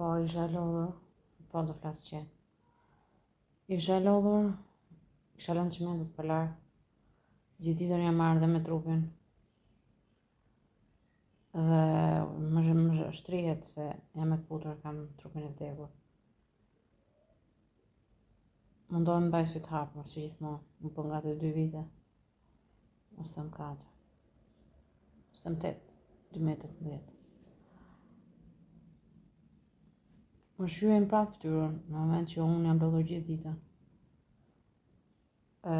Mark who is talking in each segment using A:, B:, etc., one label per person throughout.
A: Po, isha e lodhur, po do flas qetë. Isha e lodhur, kisha lënë çimentot pa larë. Gjithë ditën jam marrë dhe me trupin. Dhe më, më shtrihet se jam e këputur, kam trupin e vdekur. Mundohem mbaj sytë hapur, si gjithmonë, m'u bënë gati dy vite. Mos them 4. Mos them 8. 2018. Më shqyejnë prapë fytyrën në moment që unë jam lodhur gjithë ditën. Ë,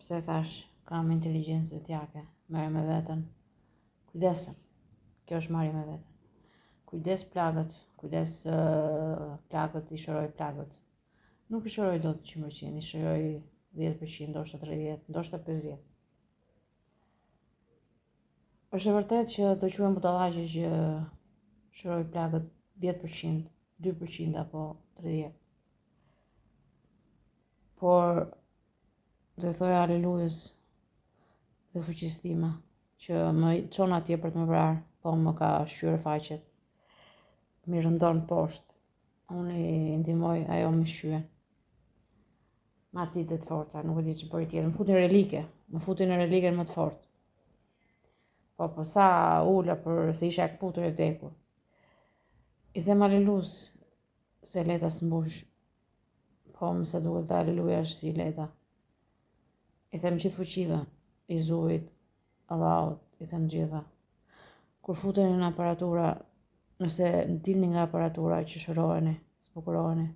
A: pse thash kam inteligjencë vetjake, merrem me veten. Kujdesem. Kjo është marrje me veten. Kujdes plagët, kujdes uh, plagët, i shëroj plagët. Nuk i shëroj dot 100%, i shëroj 10%, ndoshta 30, ndoshta 50. Është e vërtetë që do quhem budallaqe që shëroj plagët 10%, 2% apo 30. Por do i thoja alelujës dhe fuqisë time që më çon atje për të më vrarë, po më ka shqyer faqet. M'i rëndon poshtë. Unë i ndihmoj, ajo më shqyen. Me acide të forta, nuk e di ç'bëri tjetër. Më futi në relike, më futi në reliken më të fortë. Po, po, sa ula për se isha e këputur e vdekur. I them alelus, se leta s'mbush. Po, me sa duket dhe aleluja është si leta. I them gjithë fuqive, Jezuit, Allahut, i them gjithëve. Kur futeni në aparatura, nëse dilni nga aparatura që shëroheni, zbukuroheni,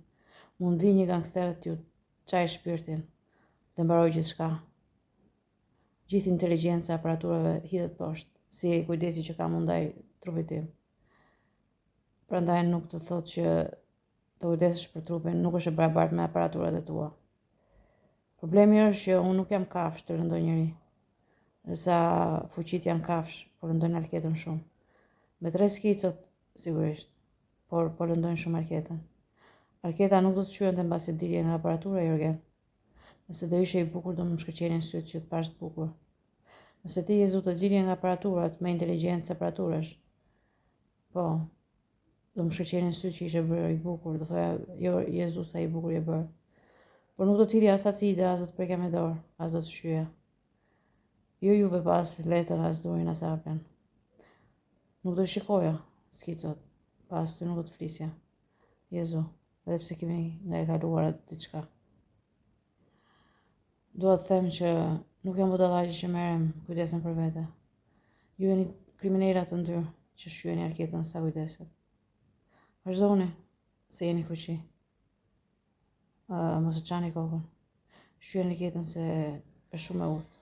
A: mund vijë një gangster t'ju çajë shpirtin dhe mbaroi gjithçka. Gjithë inteligjenca e aparaturave hidhet poshtë, si kujdesi që kam unë ndaj trupit tim. Prandaj nuk do të thotë që të kujdesesh për trupin nuk është e barabartë me aparaturat e tua. Problemi është që unë nuk jam kafshë të lëndoj njeri. Ndërsa fuqitë janë kafshë, po lëndojnë Alketën shumë. Me tre skicot, sigurisht, por po lëndojnë shumë Alketën. Alketa nuk do të shqyente mbasi dilje nga aparatura, Jorgen. Nëse do ishe i bukur, do më shkëlqenin sytë që të pashë të bukur. Nëse ti Jezu të dilje nga aparaturat me inteligjencë aparaturash, po, do më shkëlqenin sytë që ishe bërë i bukur, do thoja, jo Jezu sa i bukur je bërë. Por nuk do të hidhja as acide, as do të prekja me dorë, as do të shqyja. Jo juve pa as letër, as durin, as aplen. Nuk do i shikoja skicot, pa as ty nuk do të flisja. Jezu, edhe pse kemi nga e kaluara diçka. Dua të them që nuk jam budallaqe që merrem kujdesem për vete. Ju jeni kriminela të ndyrë që shqyeni Alketën sa kujdeset. Vazhdoni se jeni fuqi. Uh, mos e çani kokën. Shqyeni Alketën se është shumë e urtë.